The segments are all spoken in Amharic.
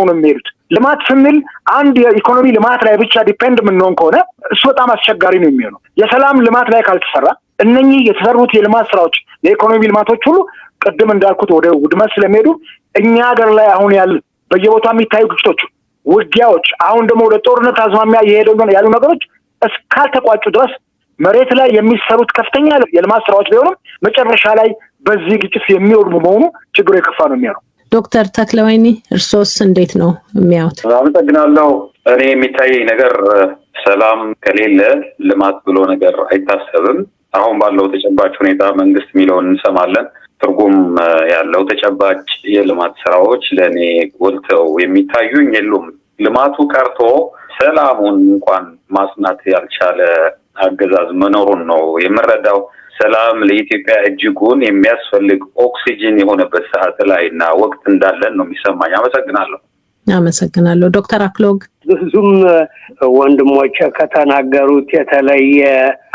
ነው የሚሄዱት። ልማት ስንል አንድ የኢኮኖሚ ልማት ላይ ብቻ depend የምንሆን ከሆነ እሱ በጣም አስቸጋሪ ነው የሚሆነው። የሰላም ልማት ላይ ካልተሰራ እነኚህ የተሰሩት የልማት ስራዎች፣ የኢኮኖሚ ልማቶች ሁሉ ቅድም እንዳልኩት ወደ ውድመት ስለሚሄዱ፣ እኛ ሀገር ላይ አሁን ያሉ በየቦታው የሚታዩ ግጭቶች፣ ውጊያዎች፣ አሁን ደግሞ ወደ ጦርነት አዝማሚያ እየሄዱ ያሉ ነገሮች እስካልተቋጩ ድረስ መሬት ላይ የሚሰሩት ከፍተኛ የልማት ስራዎች ቢሆኑም መጨረሻ ላይ በዚህ ግጭት የሚወድሙ መሆኑ ችግሩ የከፋ ነው የሚሆነው። ዶክተር ተክለወይኒ፣ እርሶስ እንዴት ነው የሚያዩት? አመሰግናለሁ። እኔ የሚታየኝ ነገር ሰላም ከሌለ ልማት ብሎ ነገር አይታሰብም። አሁን ባለው ተጨባጭ ሁኔታ መንግስት የሚለውን እንሰማለን። ትርጉም ያለው ተጨባጭ የልማት ስራዎች ለእኔ ጎልተው የሚታዩኝ የሉም። ልማቱ ቀርቶ ሰላሙን እንኳን ማጽናት ያልቻለ አገዛዝ መኖሩን ነው የምረዳው። ሰላም ለኢትዮጵያ እጅጉን የሚያስፈልግ ኦክሲጅን የሆነበት ሰዓት ላይ እና ወቅት እንዳለን ነው የሚሰማኝ። አመሰግናለሁ። አመሰግናለሁ። ዶክተር አክሎግ? ብዙም ወንድሞች ከተናገሩት የተለየ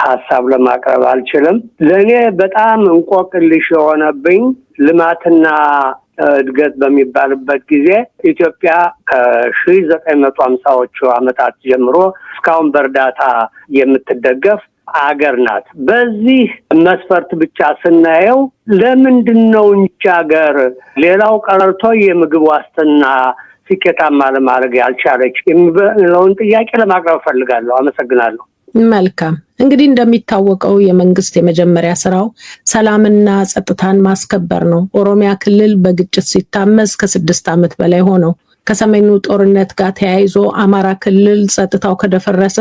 ሀሳብ ለማቅረብ አልችልም። ለእኔ በጣም እንቆቅልሽ የሆነብኝ ልማትና እድገት በሚባልበት ጊዜ ኢትዮጵያ ከ1950ዎቹ ዓመታት ጀምሮ እስካሁን በእርዳታ የምትደገፍ አገር ናት። በዚህ መስፈርት ብቻ ስናየው ለምንድን ነው እንቺ ሀገር ሌላው ቀርቶ የምግብ ዋስትና ስኬታማ ለማድረግ ያልቻለች የሚለውን ጥያቄ ለማቅረብ እፈልጋለሁ። አመሰግናለሁ። መልካም። እንግዲህ እንደሚታወቀው የመንግስት የመጀመሪያ ስራው ሰላምና ጸጥታን ማስከበር ነው። ኦሮሚያ ክልል በግጭት ሲታመስ ከ6 ዓመት በላይ ሆነው። ከሰሜኑ ጦርነት ጋር ተያይዞ አማራ ክልል ጸጥታው ከደፈረሰ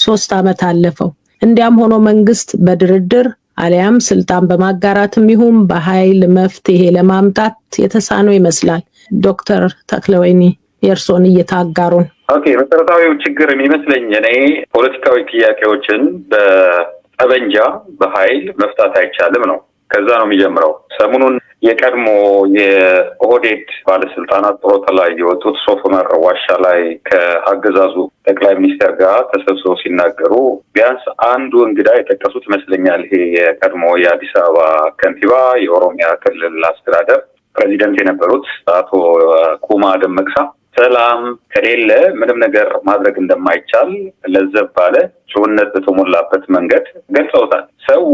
3 ዓመት አለፈው። እንዲያም ሆኖ መንግስት በድርድር አሊያም ስልጣን በማጋራትም ይሁን በኃይል መፍትሄ ለማምጣት የተሳነው ይመስላል። ዶክተር ተክለወይኒ፣ የእርስዎን እይታ አጋሩን። Okay፣ መሰረታዊው ችግር የሚመስለኝ እኔ ፖለቲካዊ ጥያቄዎችን በጠበንጃ በኃይል መፍታት አይቻልም ነው። ከዛ ነው የሚጀምረው። ሰሞኑን የቀድሞ የኦህዴድ ባለስልጣናት ጡረታ ላይ የወጡት ሶፍ ዑመር ዋሻ ላይ ከአገዛዙ ጠቅላይ ሚኒስትር ጋር ተሰብስበው ሲናገሩ ቢያንስ አንዱ እንግዳ የጠቀሱት ይመስለኛል። ይሄ የቀድሞ የአዲስ አበባ ከንቲባ፣ የኦሮሚያ ክልል አስተዳደር ፕሬዚደንት የነበሩት አቶ ኩማ ደመቅሳ ሰላም ከሌለ ምንም ነገር ማድረግ እንደማይቻል ለዘብ ባለ ጨዋነት በተሞላበት መንገድ ገልጸውታል። ሰው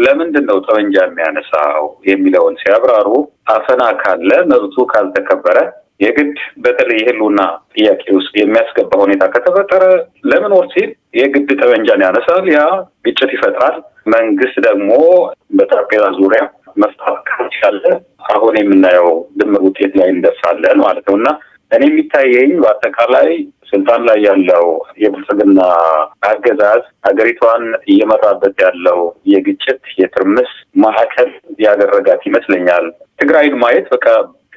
ለምንድን ነው ጠመንጃ የሚያነሳው የሚለውን ሲያብራሩ አፈና ካለ፣ መብቱ ካልተከበረ፣ የግድ በተለይ የህልውና ጥያቄ ውስጥ የሚያስገባ ሁኔታ ከተፈጠረ ለመኖር ሲል የግድ ጠመንጃን ያነሳል። ያ ግጭት ይፈጥራል። መንግስት ደግሞ በጠረጴዛ ዙሪያ መፍታት ካልቻለ አሁን የምናየው ድምር ውጤት ላይ እንደርሳለን ማለት ነው። እና እኔ የሚታየኝ በአጠቃላይ ስልጣን ላይ ያለው የብልጽግና አገዛዝ ሀገሪቷን እየመራበት ያለው የግጭት የትርምስ ማዕከል ያደረጋት ይመስለኛል። ትግራይን ማየት በቃ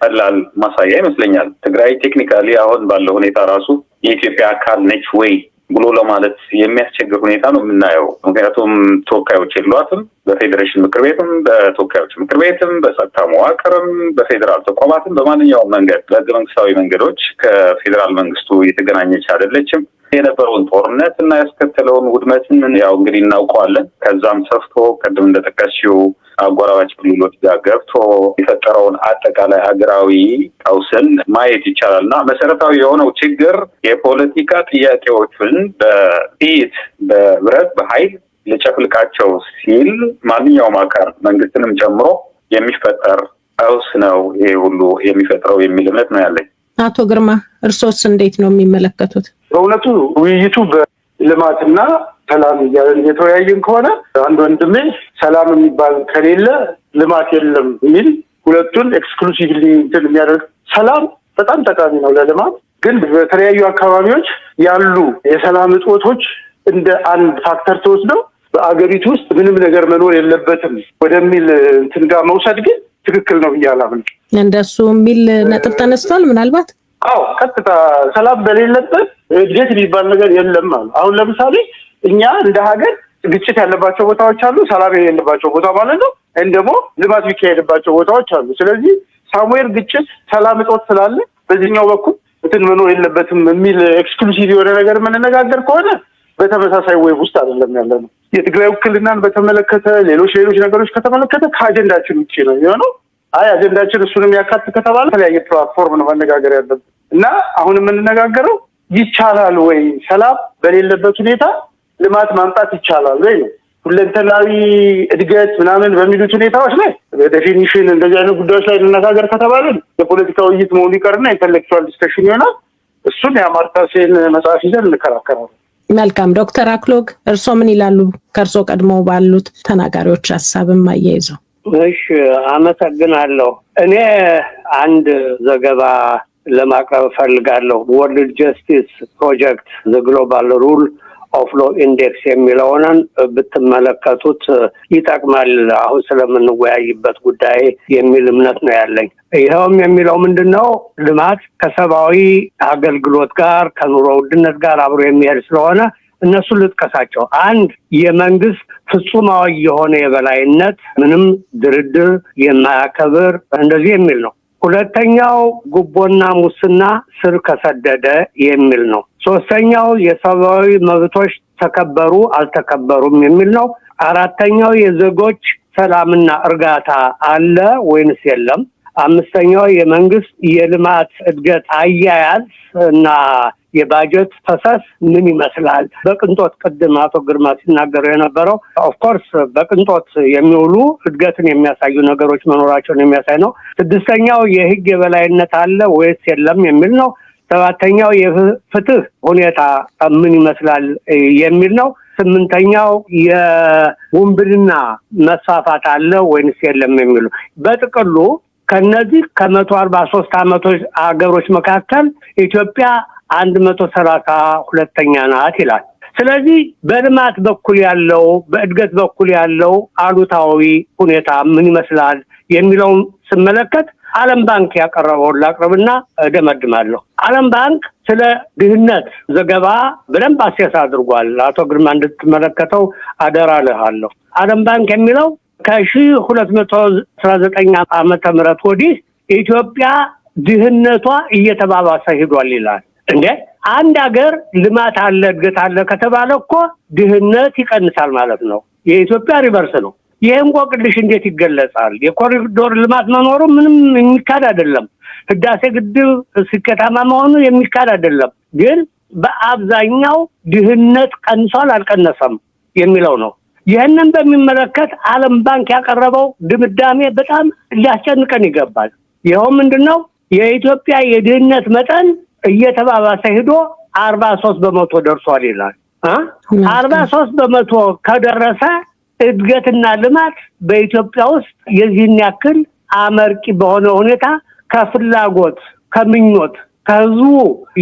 ቀላል ማሳያ ይመስለኛል። ትግራይ technically አሁን ባለው ሁኔታ ራሱ የኢትዮጵያ አካል ነች ወይ ብሎ ለማለት የሚያስቸግር ሁኔታ ነው የምናየው። ምክንያቱም ተወካዮች የሏትም። በፌዴሬሽን ምክር ቤትም፣ በተወካዮች ምክር ቤትም፣ በጸጥታ መዋቅርም፣ በፌዴራል ተቋማትም፣ በማንኛውም መንገድ በህገ መንግስታዊ መንገዶች ከፌዴራል መንግስቱ የተገናኘች አይደለችም። የነበረውን ጦርነት እና ያስከተለውን ውድመትን ያው እንግዲህ እናውቀዋለን። ከዛም ሰፍቶ ቅድም እንደጠቀስሽው አጎራባች ክልሎች ጋር ገብቶ የፈጠረውን አጠቃላይ ሀገራዊ ቀውስን ማየት ይቻላል። እና መሰረታዊ የሆነው ችግር የፖለቲካ ጥያቄዎችን በጥይት፣ በብረት፣ በኃይል ልጨፍልቃቸው ሲል ማንኛውም አካል መንግስትንም ጨምሮ የሚፈጠር ቀውስ ነው ይሄ ሁሉ የሚፈጥረው የሚል እምነት ነው ያለኝ። አቶ ግርማ፣ እርሶስ እንዴት ነው የሚመለከቱት? በእውነቱ ውይይቱ በልማትና ሰላም እያለን እየተወያየን ከሆነ አንድ ወንድሜ ሰላም የሚባል ከሌለ ልማት የለም የሚል ሁለቱን exclusively እንትን የሚያደርግ፣ ሰላም በጣም ጠቃሚ ነው ለልማት። ግን በተለያዩ አካባቢዎች ያሉ የሰላም እጦቶች እንደ አንድ factor ተወስደው በአገሪቱ ውስጥ ምንም ነገር መኖር የለበትም ወደሚል እንትን ጋር መውሰድ ግን ትክክል ነው ብዬ አላምንም። እንደሱ የሚል ነጥብ ተነስቷል። ምናልባት አዎ፣ ቀጥታ ሰላም በሌለበት እድገት የሚባል ነገር የለም አሉ። አሁን ለምሳሌ እኛ እንደ ሀገር ግጭት ያለባቸው ቦታዎች አሉ፣ ሰላም የሌለባቸው ቦታ ማለት ነው። ይህም ደግሞ ልማት የሚካሄድባቸው ቦታዎች አሉ። ስለዚህ somewhere ግጭት፣ ሰላም እጦት ስላለ በዚህኛው በኩል እንትን መኖር የለበትም የሚል exclusive የሆነ ነገር የምንነጋገር ከሆነ በተመሳሳይ wave ውስጥ አይደለም ያለ ነው። የትግራይ ውክልናን በተመለከተ፣ ሌሎች ሌሎች ነገሮች ከተመለከተ ከአጀንዳችን ውጭ ነው የሚሆነው። አይ አጀንዳችን እሱንም ያካትት ከተባለ የተለያየ platform ነው መነጋገር ያለብን። እና አሁን የምንነጋገረው ይቻላል ወይ፣ ሰላም በሌለበት ሁኔታ ልማት ማምጣት ይቻላል ወይ ነው። ሁለንተናዊ እድገት ምናምን በሚሉት ሁኔታዎች ላይ በ definition እንደዚህ አይነት ጉዳዮች ላይ እንነጋገር ከተባለ የፖለቲካ ውይይት መሆኑ ይቀርና intellectual discussion ይሆናል። እሱን የአማርትያ ሴን መጽሐፍ ይዘን እንከራከራለን። መልካም። ዶክተር አክሎግ እርስዎ ምን ይላሉ? ከእርስዎ ቀድሞ ባሉት ተናጋሪዎች ሀሳብም አያይዘው። እሺ፣ አመሰግናለሁ። እኔ አንድ ዘገባ ለማቅረብ እፈልጋለሁ። World Justice Project The Global Rule of Law Index የሚለውን ብትመለከቱት ይጠቅማል፣ አሁን ስለምንወያይበት ጉዳይ የሚል እምነት ነው ያለኝ። ይኸውም የሚለው ምንድን ነው? ልማት ከሰብአዊ አገልግሎት ጋር፣ ከኑሮ ውድነት ጋር አብሮ የሚሄድ ስለሆነ እነሱን ልጥቀሳቸው። አንድ፣ የመንግስት ፍጹማዊ የሆነ የበላይነት፣ ምንም ድርድር የማያከብር እንደዚህ የሚል ነው። ሁለተኛው ጉቦና ሙስና ስር ከሰደደ የሚል ነው። ሶስተኛው የሰብአዊ መብቶች ተከበሩ አልተከበሩም የሚል ነው። አራተኛው የዜጎች ሰላምና እርጋታ አለ ወይንስ የለም። አምስተኛው የመንግስት የልማት እድገት አያያዝ እና የባጀት ፈሰስ ምን ይመስላል? በቅንጦት ቅድም አቶ ግርማ ሲናገሩ የነበረው of course በቅንጦት የሚውሉ እድገትን የሚያሳዩ ነገሮች መኖራቸውን የሚያሳይ ነው። ስድስተኛው የህግ የበላይነት አለ ወይስ የለም የሚል ነው። ሰባተኛው የፍትህ ሁኔታ ምን ይመስላል የሚል ነው። ስምንተኛው የውንብድና መስፋፋት አለ ወይንስ የለም የሚሉ። በጥቅሉ ከነዚህ ከ143 ዓመቶች አገሮች መካከል ኢትዮጵያ 132ኛ ናት ይላል። ስለዚህ በልማት በኩል ያለው፣ በእድገት በኩል ያለው አሉታዊ ሁኔታ ምን ይመስላል የሚለውን ስመለከት ዓለም ባንክ ያቀረበውን ላቅርብና እደመድማለሁ። ዓለም ባንክ ስለ ድህነት ዘገባ በደንብ assess አድርጓል። አቶ ግርማ፣ እንድትመለከተው አደራ እልሃለሁ። ዓለም ባንክ የሚለው ከ1219 ዓመተ ምህረት ወዲህ ኢትዮጵያ ድህነቷ እየተባባሰ ሂዷል ይላል። እንዴ፣ አንድ ሀገር ልማት አለ፣ እድገት አለ ከተባለ እኮ ድህነት ይቀንሳል ማለት ነው። የኢትዮጵያ reverse ነው። ይህ እንቆቅልሽ እንዴት ይገለጻል? የኮሪዶር ልማት መኖሩ ምንም የሚካድ አይደለም። ህዳሴ ግድብ ስኬታማ መሆኑ የሚካድ አይደለም። ግን በአብዛኛው ድህነት ቀንሷል አልቀነሰም የሚለው ነው። ይህንን በሚመለከት ዓለም ባንክ ያቀረበው ድምዳሜ በጣም ሊያስጨንቀን ይገባል። ይኸው ምንድን ነው? የኢትዮጵያ የድህነት መጠን እየተባባሰ ሂዶ 43% ደርሷል ይላል። 43% ከደረሰ እድገትና ልማት በኢትዮጵያ ውስጥ የዚህን ያክል አመርቂ በሆነ ሁኔታ ከፍላጎት፣ ከምኞት፣ ከህዝቡ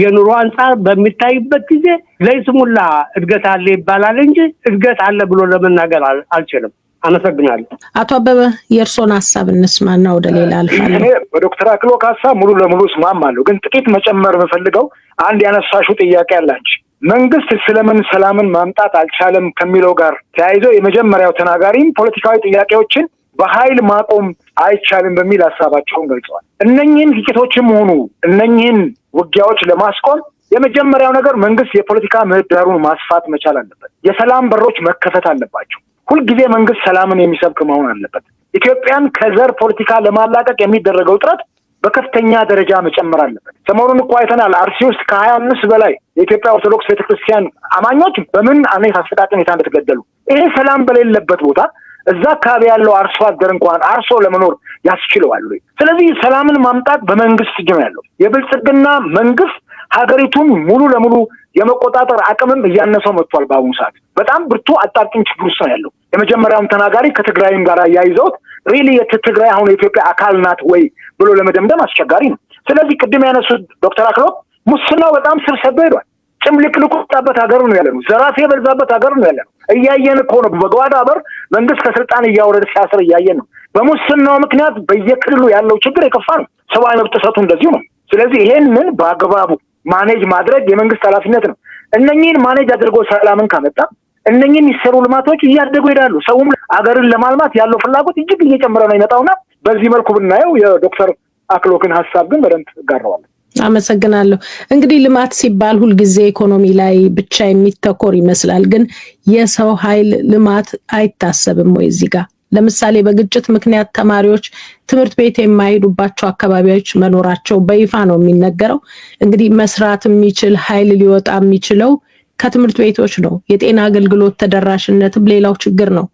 የኑሮ አንጻር በሚታይበት ጊዜ ለይስሙላ እድገት አለ ይባላል እንጂ እድገት አለ ብሎ ለመናገር አልችልም። አመሰግናለሁ። አቶ አበበ፣ የእርስዎን ሀሳብ እንስማና ወደ ሌላ አልፋለሁ። እኔ በዶክተር አክሎግ ሀሳብ ሙሉ ለሙሉ እስማማለሁ። ግን ጥቂት መጨመር የምፈልገው አንድ ያነሳሽው ጥያቄ አላች። መንግስት ስለምን ሰላምን ማምጣት አልቻለም ከሚለው ጋር ተያይዞ የመጀመሪያው ተናጋሪም ፖለቲካዊ ጥያቄዎችን በኃይል ማቆም አይቻልም በሚል ሀሳባቸውን ገልጸዋል። እነኝህን ግጭቶችም ሆኑ እነኝህን ውጊያዎች ለማስቆም የመጀመሪያው ነገር መንግስት የፖለቲካ ምህዳሩን ማስፋት መቻል አለበት። የሰላም በሮች መከፈት አለባቸው። ሁልጊዜ መንግስት ሰላምን የሚሰብክ መሆን አለበት። ኢትዮጵያን ከዘር ፖለቲካ ለማላቀቅ የሚደረገው ጥረት በከፍተኛ ደረጃ መጨመር አለበት። ሰሞኑን እኮ አይተናል። አርሲ ውስጥ ከ25 በላይ የኢትዮጵያ ኦርቶዶክስ ቤተክርስቲያን አማኞች በምን አይነት አሰቃቂ ሁኔታ እንደተገደሉ። ይሄ ሰላም በሌለበት ቦታ እዛ አካባቢ ያለው አርሶ አደር እንኳን አርሶ ለመኖር ያስችለዋል ወይ? ስለዚህ ሰላምን ማምጣት በመንግስት እጅ ነው ያለው። የብልጽግና መንግስት ሀገሪቱን ሙሉ ለሙሉ የመቆጣጠር አቅምም እያነሰው መጥቷል። በአሁኑ ሰዓት በጣም ብርቱ አጣብቂኝ ችግር ውስጥ ነው ያለው። የመጀመሪያውን ተናጋሪ ከትግራይም ጋር አያይዘውት really የትግራይ አሁን የኢትዮጵያ አካል ናት ወይ ብሎ ለመደምደም አስቸጋሪ ነው። ስለዚህ ቅድም ያነሱት ዶክተር አክሎግ ሙስናው በጣም ስር ሰዶ ሄዷል። ጭምልቅልቁ የወጣበት ሀገር ነው ያለነው። ዘራፊ የበዛበት ሀገር ነው ያለነው። እያየን እኮ ነው። በጓዳ በር መንግስት ከስልጣን እያወረደ ሲያስር እያየን ነው። በሙስናው ምክንያት በየክልሉ ያለው ችግር የከፋ ነው። ሰብአዊ መብት ጥሰቱ እንደዚሁ ነው። ስለዚህ ይሄንን በአግባቡ manage ማድረግ የመንግስት ኃላፊነት ነው። እነኚህን manage አድርጎ ሰላምን ካመጣ እነኚህ የሚሰሩ ልማቶች እያደጉ ይሄዳሉ። ሰውም አገርን ለማልማት ያለው ፍላጎት እጅግ እየጨመረ ነው የመጣውና በዚህ መልኩ ብናየው የዶክተር አክሎግን ሀሳብ ግን በደንብ እጋራዋለሁ። አመሰግናለሁ። እንግዲህ ልማት ሲባል ሁልጊዜ ኢኮኖሚ ላይ ብቻ የሚተኮር ይመስላል። ግን የሰው ኃይል ልማት አይታሰብም ወይ እዚህ ጋር? ለምሳሌ በግጭት ምክንያት ተማሪዎች ትምህርት ቤት የማይሄዱባቸው አካባቢዎች መኖራቸው በይፋ ነው የሚነገረው። እንግዲህ መስራት የሚችል ኃይል ሊወጣ የሚችለው ከትምህርት ቤቶች ነው። የጤና አገልግሎት ተደራሽነትም ሌላው ችግር ነው።